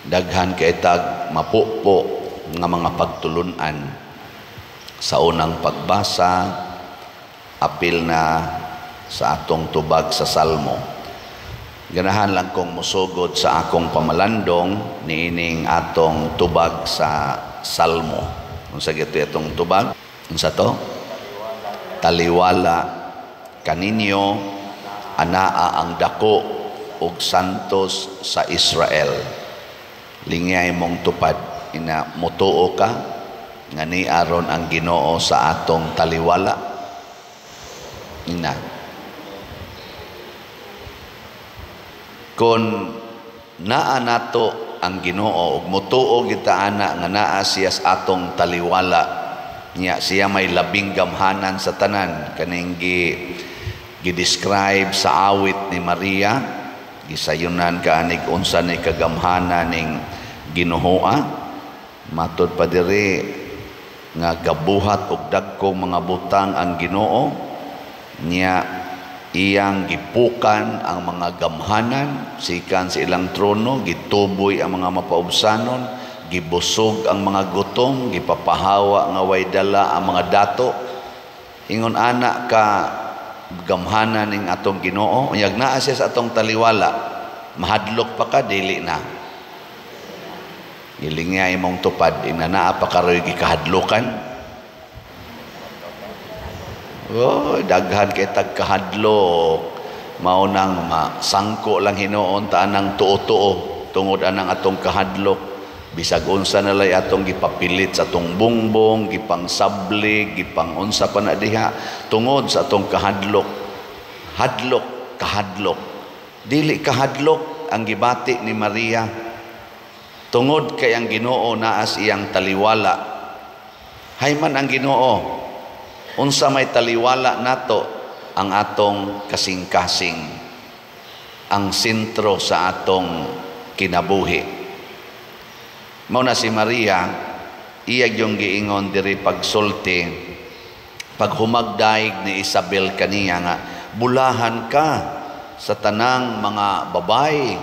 Daghan kay tag mapupo nga mga pagtulunan sa unang pagbasa, apil na sa atong tubag sa Salmo. Ganahan lang kong musugod sa akong pamalandong niining atong tubag sa Salmo. Unsa gito atong tubag? Unsa to? Taliwala kaninyo anaa ang dako og santos sa Israel. Lingyay mong tupad, ina mutuo ka nga ni aron ang Ginoo sa atong taliwala. Ina kon naa nato ang Ginoo ug mutuo kita ana nga naa siya sa atong taliwala, niya siya may labing gamhanan sa tanan, kaning gi-describe sa awit ni Maria, gisayunan kaanig unsa ni kagamhanan ning Ginoo. Matod pa diri nga gabuhat og dagkong mga butang ang Ginoo, niya iyang gipukan ang mga gamhanan sikan sa ilang trono, gituboy ang mga mapaubsanon, gibusog ang mga gutom, gipapahawa nga way dala ang mga dato. Ingon ana ka gamhanan ning atong Ginoo, unyag naa siya sa atong taliwala, mahadlok pa ka, dili na. Gilingya imong tupad, ina naa pa karoy gikahadlokan. Oh, daghan kay tagkahadlok. Mao nang masangko lang hinuon ta anang tuo-tuo tungod anang atong kahadlok. Bisag unsa na lay atong gipapilit sa atong bungbong, gipangsablig, gipangunsa pa na diha tungod sa atong kahadlok. Hadlok, kahadlok. Dili kahadlok ang gibati ni Maria tungod kay ang Ginoo naas iyang taliwala. Hayman ang Ginoo, unsa may taliwala nato? Ang atong kasing-kasing, ang sentro sa atong kinabuhi. Mao na si Maria, iya yung giingon diri pagsulti, paghumagdaig ni Isabel kaniya nga bulahan ka sa tanang mga babay,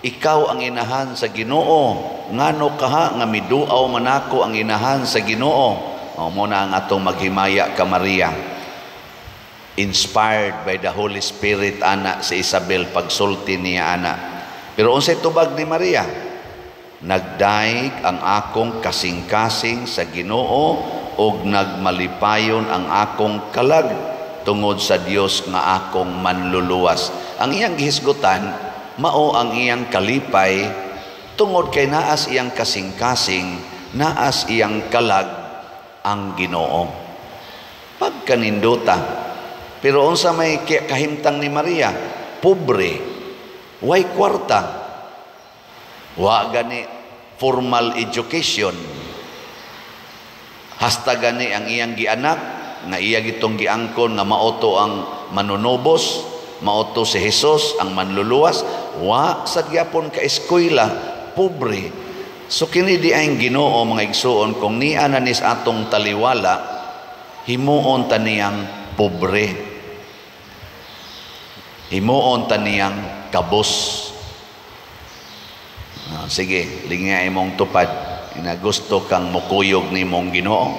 ikaw ang inahan sa Ginoo, ngano kaha nga miduaw manako ang inahan sa Ginoo. O, mo na ang atong maghimaya ka Maria. Inspired by the Holy Spirit ana si Isabel pagsulti niya ana. Pero unsay tubag ni Maria? Nagdaig ang akong kasing-kasing sa Ginoo ug nagmalipayon ang akong kalag tungod sa Dios nga akong manluluwas. Ang iyang gihisgutan mao ang iyang kalipay tungod kay naas iyang kasing-kasing, naas iyang kalag ang Ginoo. Pagkaninduta. Pero unsa may kahimtang ni Maria? Pobre, way kwarta, wa gani formal education. Hasta gani ang iyang gianak nga iya gitong giangkon nga maoto ang manunubos, maoto si Jesus ang manluluwas, wa sad gyapon ka eskwela, pobre. So kini di ang Ginoo mga igsuon, kung niya na nis atong taliwala, himuon ta niyang pobre, himuon ta niyang kabos. Sige, lingya imong tupad, ina gusto kang mukuyog nimong Ginoo.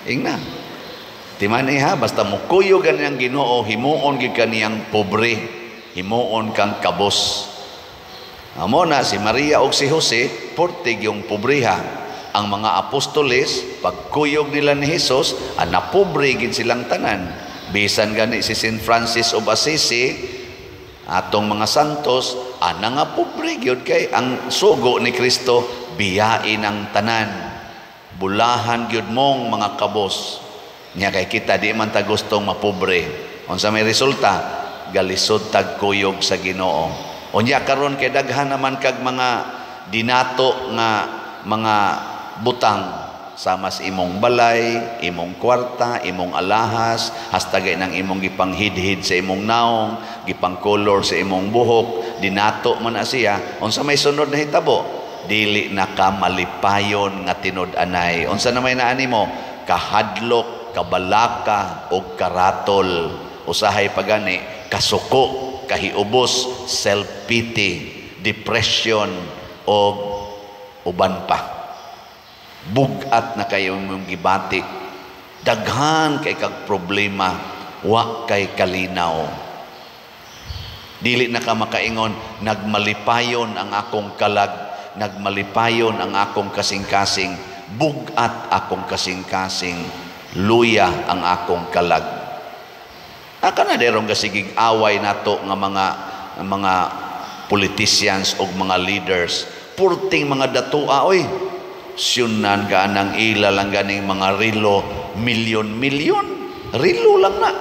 Ingna timani ha, basta mukuyog kaniyang Ginoo, himuon gid kaniyang pobre, himuon kang kabos. Amo na si Maria og si Jose, portig yung pobreha. Ang mga apostoles, pagkuyog nila ni Jesus, ana pobre gid silang tanan. Bisan gani si Saint Francis of Assisi, atong mga santos, ana nga pobre gyud kay ang sugo ni Kristo, biyain ang tanan. Bulahan gyud mong mga kabos. Nya kay kita di man ta gustong mapobre. Unsa may resulta? Galisod tagkuyog sa Ginoo. Unya karon kay daghan naman kag mga dinato nga mga butang sama sa imong balay, imong kwarta, imong alahas, hasta gay nang imong gipanghidhid sa imong naong, gipang-color sa imong buhok, dinato man na siya. Unsa may sunod na hitabo? Dili na ka malipayon nga tinud-anay. Unsa na may naani mo? Kahadlok, kabalaka og karatol. Usahay pagani kasuko, kahiubos, self-pity. depression o uban pa. Bugat na kayo imong gibati. Daghan kay kag problema, wa kay kalinaw. Dili na ka makaingon, "Nagmalipayon ang akong kalag, nagmalipayon ang akong kasing-kasing." Bugat akong kasing-kasing, luya ang akong kalag. Aka na derong kasigig away nato nga mga politicians o mga leaders. Purting mga datua oy. Siyunan ka nang ila lang ganing mga rilo, milyon-milyon. Rilo lang na.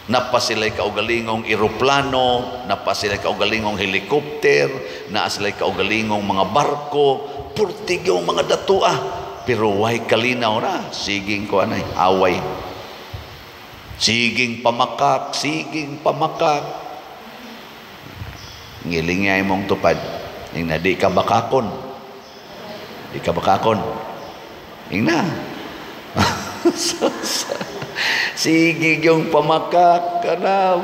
Naa sila'y kaugalingong eroplano, naa sila'y kaugalingong helicopter, naa sila'y kaugalingong mga barko, purtig yung mga datua. Pero way kalinaw na, siging ko anay, away. Siging pamakak, siging pamakak. Ngilingay mong tupad. Ing na di ka bakakon. Di ka bakakon. Ing na. Sige yung pamakak kana,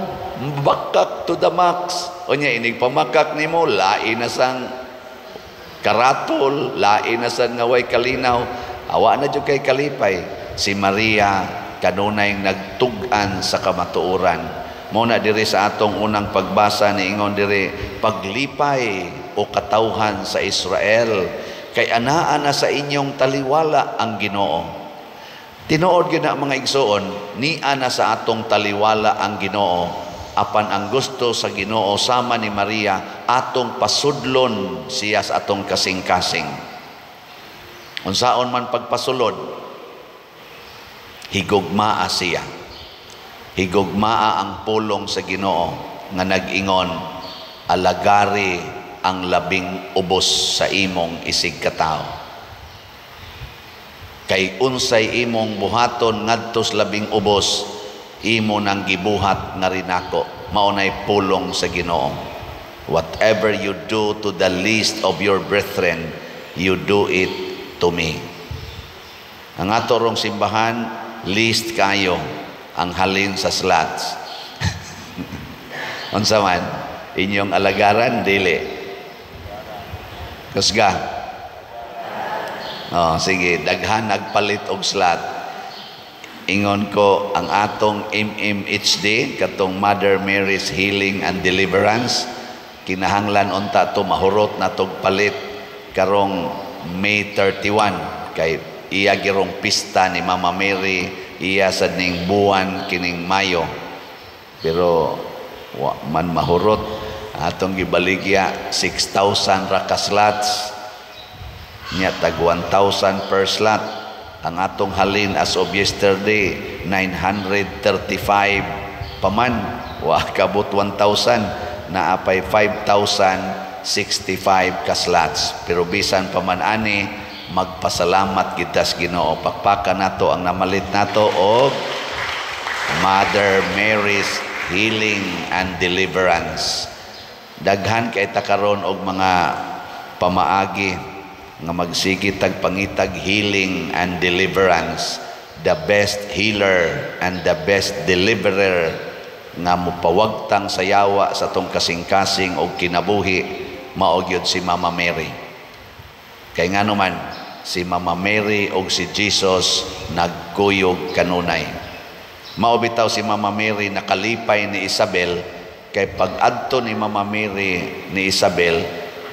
bakak to the max. Unya inig pamakak nimo, lain na sang karatol, lain na sang nga way kalinaw. Awa na jud kay kalipay. Si Maria kanunay nagtug-an sa kamatuoran. Mo na diri sa atong unang pagbasa, niingon diri, "Paglipay o katawhan sa Israel, kay anaa na sa inyong taliwala ang Ginoo." Tinuod gyud na, mga igsoon, nia na sa atong taliwala ang Ginoo. Apan ang gusto sa Ginoo, sama ni Maria, atong pasudlon siya sa atong kasing-kasing. Unsaon man pagpasulod? Higugmaa siya. Higugmaa ang pulong sa Ginoo nga nag-ingon, "Alagari ang labing ubos sa imong isig katawo." Kay unsay imong buhaton ngadto sa labing ubos, imo nang gibuhat nga rinako. Mao nay pulong sa Ginoo. "Whatever you do to the least of your brethren, you do it to me." Ang ato rong simbahan, least kayo ang halin sa slots. Unsa man inyong alagaran, dili? Kusga. Oh, sige, daghan nagpalit og slot. Ingon ko, ang atong MMHD, katong Mother Mary's Healing and Deliverance, kinahanglan unta to mahurot na tog palit karong May 31 kay iya girong pista ni Mama Mary, iya sad ning buwan kining Mayo. Pero wa man mahurot. Atong gibaligya 6,000 ra ka slots nya, tag 1,000 per slot. Ang atong halin as of yesterday, 935 pa man, wa kabot 1,000, naa pay 5,065 ka slots. Pero bisan pa man ani, magpasalamat kita sa Ginoo. Pakpakan nato ang namalit nato og Mother Mary's Healing and Deliverance. Daghan kay ta karon og mga pamaagi nga magsige tag pangitag healing and deliverance. The best healer and the best deliverer nga mopawagtang sa yawa sa atong kasing-kasing og kinabuhi, mao gyud si Mama Mary. Kay ngano man, si Mama Mary og si Jesus nagkuyog kanunay. Mao bitaw si Mama Mary nakalipay ni Isabel, kay pag-adto ni Mama Mary ni Isabel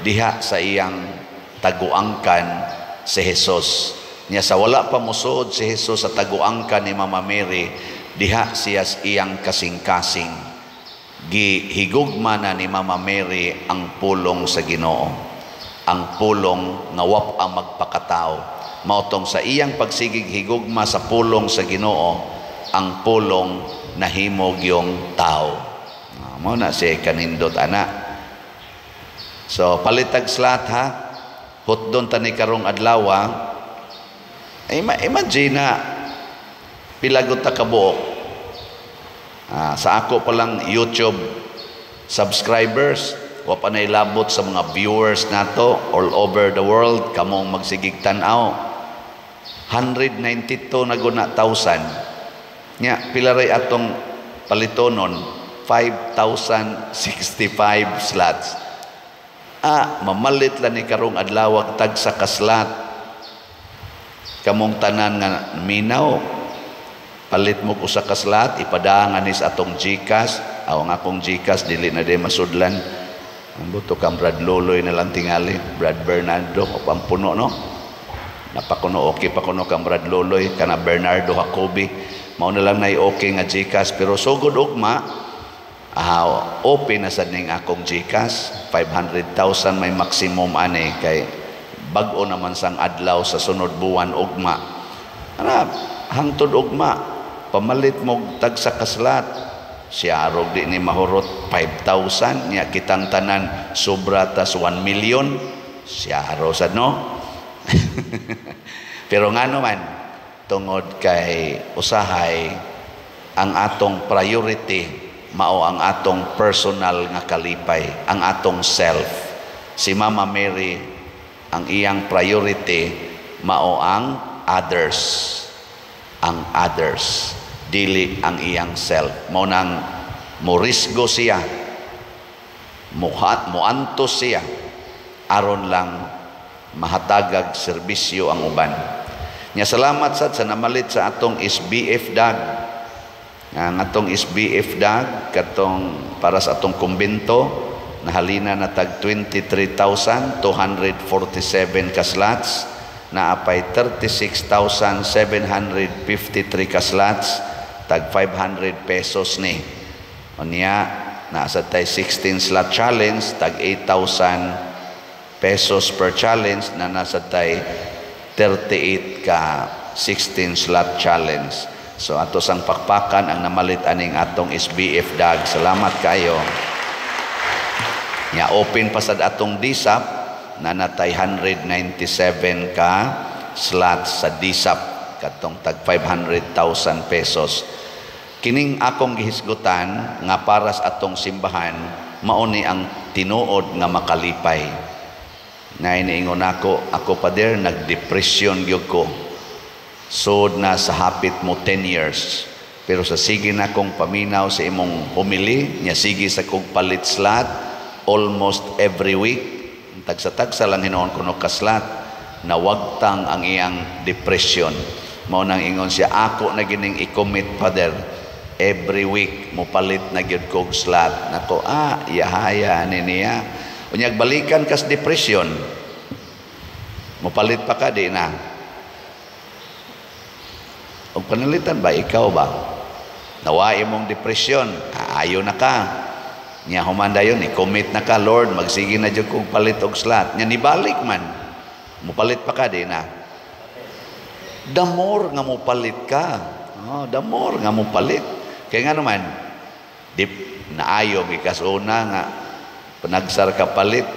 diha sa iyang taguangkan si Jesus. Nya sa wala pa mosuod si Jesus sa taguangkan ni Mama Mary, diha siya sa iyang kasing-kasing. Gihigugma na ni Mama Mary ang pulong sa Ginoo. Ang pulong nga wap ang magpakatao. Mao tong sa iyang pagsigig higugma sa pulong sa Ginoo, ang pulong nahimog yung tao. Ah, mao na siya kanindot ana. So palitag slot ha. Hotdon tani karong adlaw. Imagine na pila gud ta kabuok. Ah, sa ako pa lang YouTube subscribers, wa pa na'y labot sa mga viewers nato all over the world, kamong magsigig tan-aw. 192 na guna thousand. Nya, pila ray atong palitonon? 5,065 slots. Ah, mamalit lang ni karong adlaw tagsa ka slot. Kamong tanan nga minaw, palit mo usa ka slot, ipadangan ni sa atong GCash. Aw, ang akong GCash dili na di masudlan. Ang buto kang Brad Loloy na lang tingali, Brad Bernardo o pampuno, no? Napakuno okay pa kuno kang Brad Loloy kana Bernardo Jacobi. Mao na lang nay okay nga GCash, pero sugod ugma, open na sad ning akong GCash. 500,000 may maximum ani kay bag-o naman sang adlaw sa sunod buwan ugma. Ana, hangtod ugma pamalit mo tagsa ka slot. Siya arog di ni mahurot 5,000 nya, kitang tanan sobra tas 1 million. Siya aro sad, no? Pero ngano man, tungod kay usahay ang atong priority mao ang atong personal nga kalipay, ang atong self. Si Mama Mary, ang iyang priority mao ang others, ang others, dili ang iyang self. Mao nang morisgo siya, muhat muantos siya aron lang mahatagag serbisyo ang uban. Nya salamat sad sa namalit sa atong SBF DAG. Ang atong SBF DAG katong para sa atong kumbento, nahalina na tag 23,247 ka slots, naapay 36,753 ka slots, tag 500 pesos ni. Unya naa sad tay 16 slot challenge, tag 8,000 pesos per challenge, na nasa tay 38 ka 16 slot challenge. So ato sang pakpakan ang namalit aning atong SBF DAG. Salamat kayo. Nya open pa sad atong DSAP na natay 197 ka slots sa DSAP katong tag 500,000 pesos. Kining akong gihisgutan nga para sa atong simbahan, mao ni ang tinuod nga makalipay. Na iniingon ako, ako pader nagdepresyon gyud ko. Sud na sa hapit mo 10 years. Pero sa sige na kong paminaw sa imong homily, nya sige sa kong palit slot almost every week. Tagsa-tagsa lang hinuon kuno ka slot, nawagtang ang iyang depression. Mao nang ingon siya, "Ako na gining i-commit, Father. Every week mopalit na gyud kog slot." Nako, yahaya ni niya. Unyag balikan kas depression. Mopalit pa ka, di na? Og panalitan ba, ikaw ba? Nawa imong depression, aayo na ka. Nya human dayon, i-commit na ka, "Lord, magsige na jud kog palit og slot." Nya nibalik man. Mopalit pa ka, di na? The more nga mopalit ka. Oh, the more nga mopalit. Kaya nga naman, di naayo gikas una nga panagsar ka palit.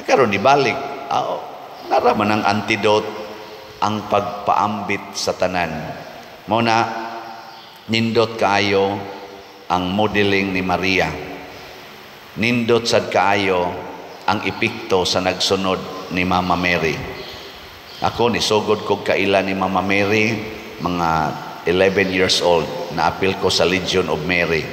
Karon nibalik. Oh, nara man ang antidote ang pagpaambit sa tanan. Mao na nindot kaayo ang modeling ni Maria. Nindot sad kaayo ang epekto sa nagsunod ni Mama Mary. Ako nisugod kog kaila ni Mama Mary mga 11 years old, naapil ko sa Legion of Mary.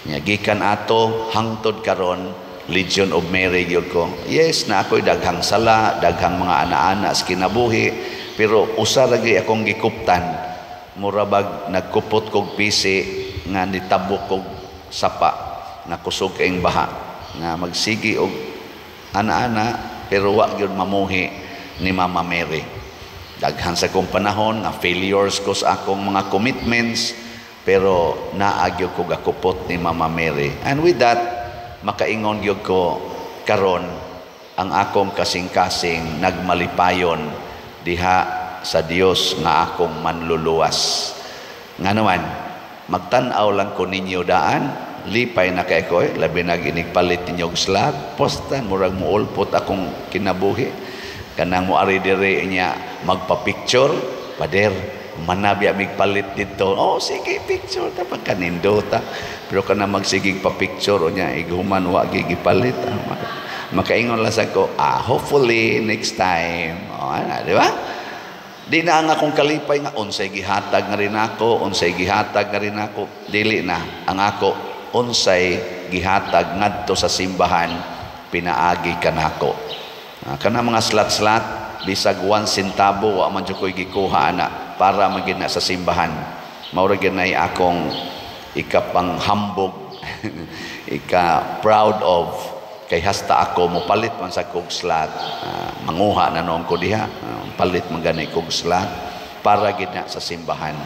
Nya gikan ato hangtod karon, Legion of Mary gyud ko. Yes, na ako'y daghang sala, daghang mga ana-ana sa kinabuhi, pero usa lagi akong gikuptan, mura bag nagkupot kog pisi nga nitabok kog sapa nga kusog kaing baha, nga magsigi og ana-ana pero wa gyud mamuhi ni Mama Mary. Daghan sa kong panahon nga failures ko sa akong mga commitments, pero naa gyud ko gakupot ni Mama Mary. And with that, makaingon gyud ko karon, ang akong kasing-kasing nagmalipayon diha sa Dios nga akong manluluwas. Nga naman, magtan-aw lang ko ninyo daan, lipay na kay ko, eh, labi na inig-palit ninyo og slot, postan, murag muulpot akong kinabuhi. Kanang mo ari dire niya magpa-picture, "Pader, manabi amig palit dito." "Oh, sige, picture ta pagkanindota." Pero kana magsigig pa picture o niya, ighuman wa gigipalit. Makaingon lang sa ko, "Hopefully next time." Oh, ana, di ba? Di na ang akong kalipay nga unsay gihatag nga rin ako, unsay gihatag nga rin ako, dili na ang ako unsay gihatag ngadto sa simbahan. pinaagi kanako. Kana mga slat-slat, bisag 1 centavo wa man jud ko'y gikuha ana, para man gid na sa simbahan. Mao ra gyud nay akong ikapanghambog, ika proud of, kay hasta ako mopalit man sa kog slat, manguha na noon ko diha, palit man gani kog slat para gid na sa simbahan.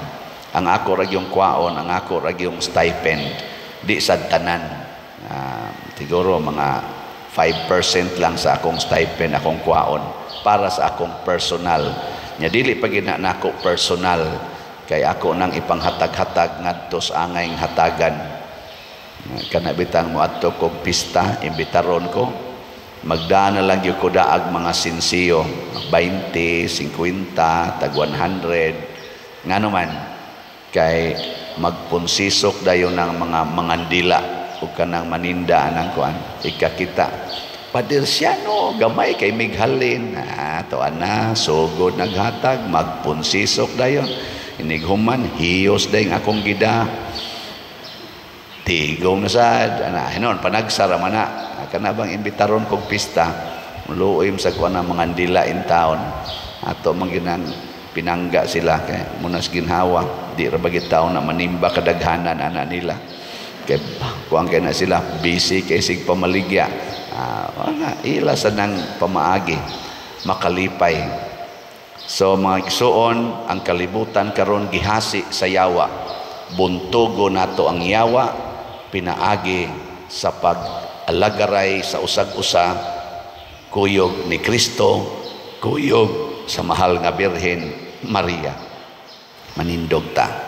Ang ako ra gyung kwaon, ang ako ra gyung stipend, di sad tanan. Siguro mga 5% lang sa akong stipend akong kwaon para sa akong personal. Nya dili pa gid na nako personal, kay ako nang ipanghatag-hatag ngadto sa angay hatagan. Kana bitang moadto kog pista, imbitaron ko, magdana lang gyud ko daag mga sinsiyo, 20, 50, tag 100. Ngano man, kay magpunsisok dayon ng mga mangandila ug kanang maninda anang kuan, ikakita Padersiano gamay kay mighalin, to ana sugod naghatag, magpunsisok dayon. Inighuman, hiyos dayon akong gida, tigong na sad ana. Hinon panagsara man na. Kana bang imbitaron kog pista, luoy sa kuan ang mga ndila in town ato man ginang pinangga sila, kay munas ginhawa, di ra ba taon na manimba kadaghanan ana nila, kay kuan kay na sila, busy kay sig pamaligya. Ana ila sa nang pamaagi makalipay. So mga igsuon, ang kalibutan karon gihasi sa yawa. Buntugo nato ang yawa pinaagi sa pag-alagaray sa usag-usa, kuyog ni Kristo, kuyog sa mahal nga Birhen Maria. Manindog ta.